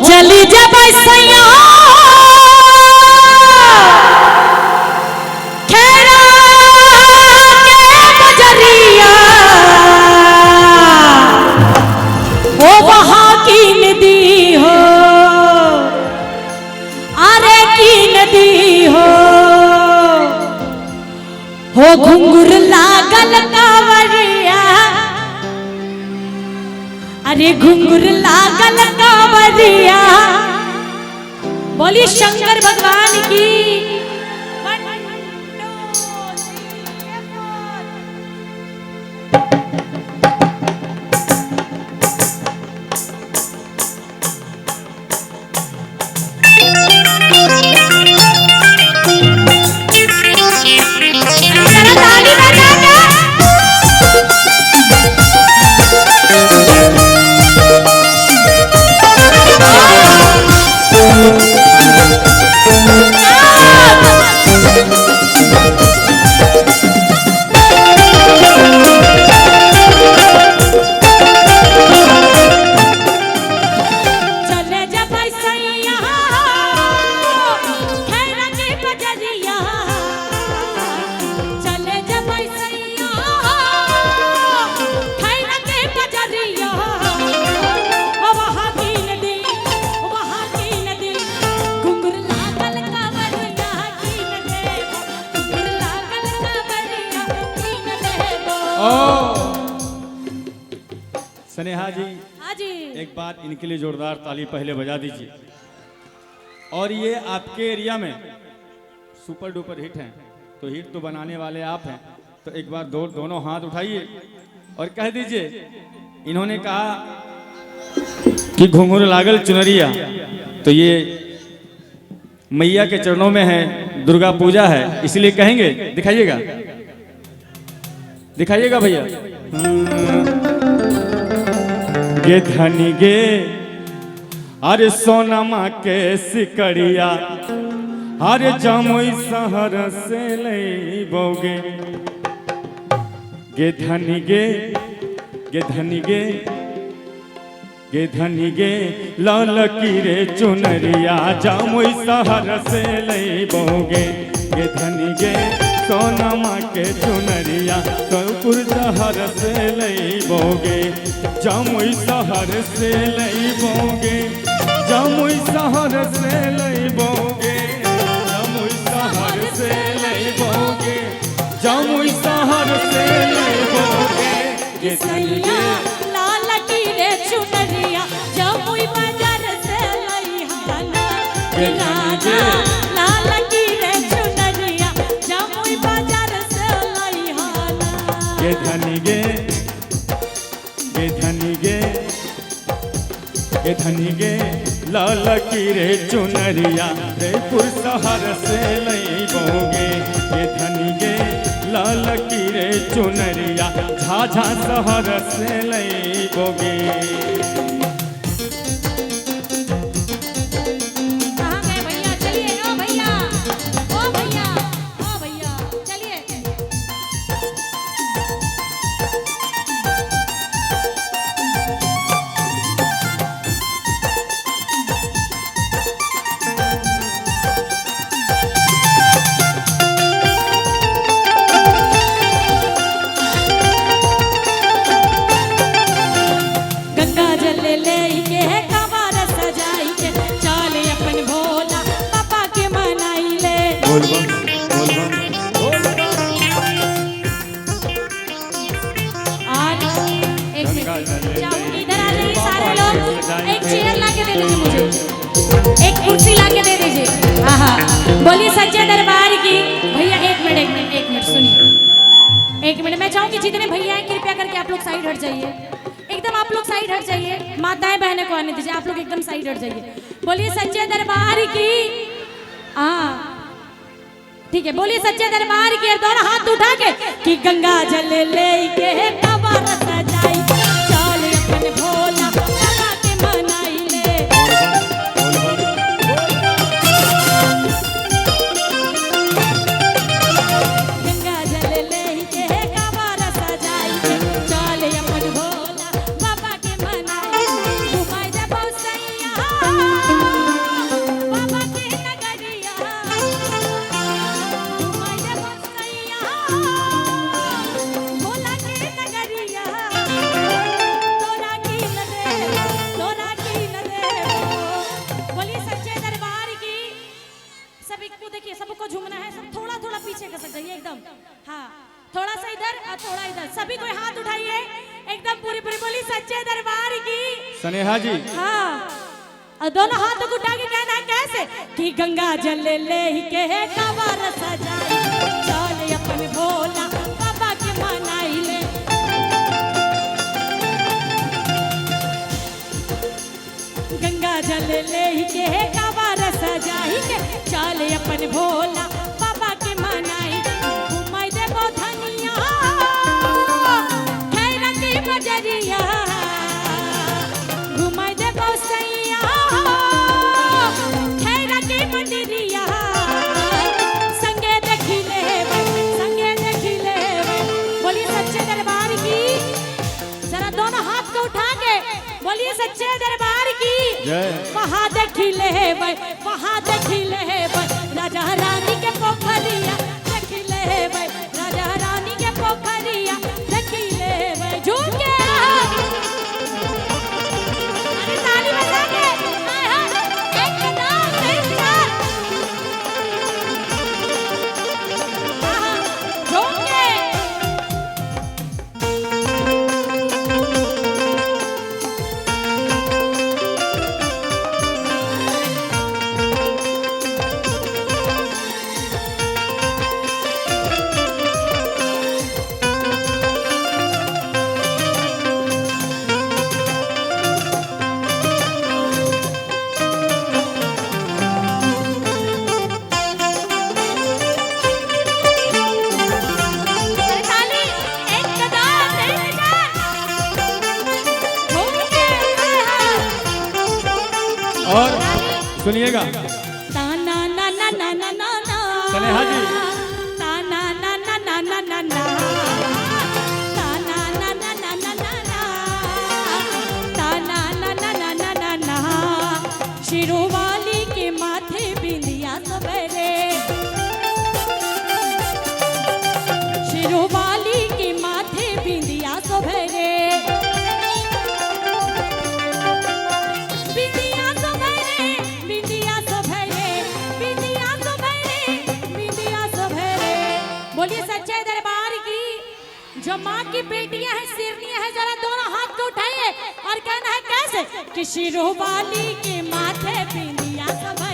चली जबै सैया खेरा के बजरिया, ओ वहाँ की नदी हो, अरे की नदी हो घुंघरू लागल कांवरिया, अरे घुंघरू लागल कांवरिया। बोली शंकर भगवान की। 1 2 3 4। जरा ताली बजा के। चले जबै सैया खैरा के बजरिया, चले जबै सैया खैरा के बजरिया, वहाँ की नदी, वहाँ की नदी, घुंघरू लागल कांवरिया की नदी, घुंघरू लागल कांवरिया की नदी। स्नेहा जी, हाँ जी, एक बार इनके लिए जोरदार ताली पहले बजा दीजिए। और ये आपके एरिया में सुपर डुपर हिट हैं, तो हिट तो बनाने वाले आप हैं, तो एक बार दोनों हाथ उठाइए और कह दीजिए, इन्होंने कहा कि घुंघरू लागल चुनरिया, तो ये मैया के चरणों में है, दुर्गा पूजा है, इसलिए कहेंगे। दिखाइएगा, दिखाइएगा भैया। गे धनी गे, अरे सोनमा के सिकड़िया, अरे जमुई शहर से लईबोगे। गे धनी गे, गे धनी गे, गे धनी गे, लाल की रे चुनरिया, जमुई शहर से लईबोगे। गे धनी गे, सोनमा के चुनरिया, सोनपुर शहर से लईबोगे। जमुई शहर से लईबोगे, जमुई शहर से लईबोगे, जमुई शहर से लईबोगे, जमुई शहर से लईबोगे। गे धनी सैया गे, लाल की रे चुनरिया, जमुई बाजार से लईहाना। गे धनी राजा गे, लाल की रे चुनरिया, जमुई बाजार से लईहाना। गे धनी गे, गे धनी गे, गे धनी गे, लाल की रे चुनरिया, जयपुर शहर से लईबोगे। गे धनी गे, लाल की रे चुनरिया, झाझा शहर से लईबोगे। कहाँ गए भैया? चलिए, ओ भैया, ओ भैया, ओ भैया, चलिए। गंगा जल लेके कमर सजाई के, चल अपन भोला पापा के मनाई ले। बोल बम, बोल बम, बोल बम। और एक गंगा मिनट, जल चाहूंगी इधर आ जाइए लेके सारे बाबा लोग। के सजाई एक के। चेयर ला के दे दीजिए मुझे, एक कुर्सी ला के दे दीजिए। हाँ हाँ, बोलिए सच्चे दरबार की। भैया एक मिनट, एक मिनट, एक मिनट सुनिए, एक मिनट। मैं चाहूंगी जितने भैया हैं कृपया करके आप लोग साइड हट जाइए, एकदम आप लोग साइड हट जाइए। माताएं बहनें को आने दीजिए, आप लोग एकदम साइड हट जाइए। बोलिए सच्चे दरबार की। हाँ ठीक है, बोलिए सच्चे दरबार की। और दोनों हाथ उठा के कि गंगा जल लेके कमर सजाई, चल अपन भोला बाबा के मनाई ले। बोल बम, बोल बम, गंगा जल लेके कमर सजाई, चल अपन भोला बाबा के मनाई। घुमाई दे सैया स्नेहा जी। हाँ, और दोनों हाथ को उठा के कहना है कैसे कि गंगा जल ले के कांवर सजाई, चल अपन भोला बाबा के मनाई ले। गंगा जल ले के कांवर सजाई के चल अपन भोला बाबा के मनाई। घुमाई देबो धनिया खैरा की बजरिया, घुमाई देबो सैया खैरा की मंदिरिया। संगे देखी लेबै, संगे देखी लेबै। बोलिए सच्चे दरबार की। जरा दोनों हाथ को उठा के बोलिए सच्चे दरबार की जय। वहाँ देखी लेबै, वहाँ देखी लेबै राजा रानी के पोखरिया, देखी लेबै राजा रानी के पोखरिया, देखी लेबै। झूम के अरे ताली बजा के, हाय हाय, 1 2 3 4, हाँ झूम के। अरे ताली, 1 2 3 4, झूम के, हाय हाय। और सुनिएगा ता ना ना ना ना ना ना ना। स्नेहा जी। ता ना ना ना ना ना ना ना। ता ना ना ना ना ना ना ना। ता ना ना ना ना ना ना ना। शिरोवाली के माथे बिंदिया सवेरे, शिरोवाली के माथे बिंदिया सवेरे, बिंदिया सवेरे, बिंदिया सवेरे, बिंदिया सवेरे, बिंदिया सवेरे। बोलिए सच्चे दरबार की। जो माँ की बेटियां हैं, सिरनियां हैं, जरा दोनों हाथ को उठाइए और कहना है कैसे कि शिरोवाली के माथे बिंदिया सवेरे।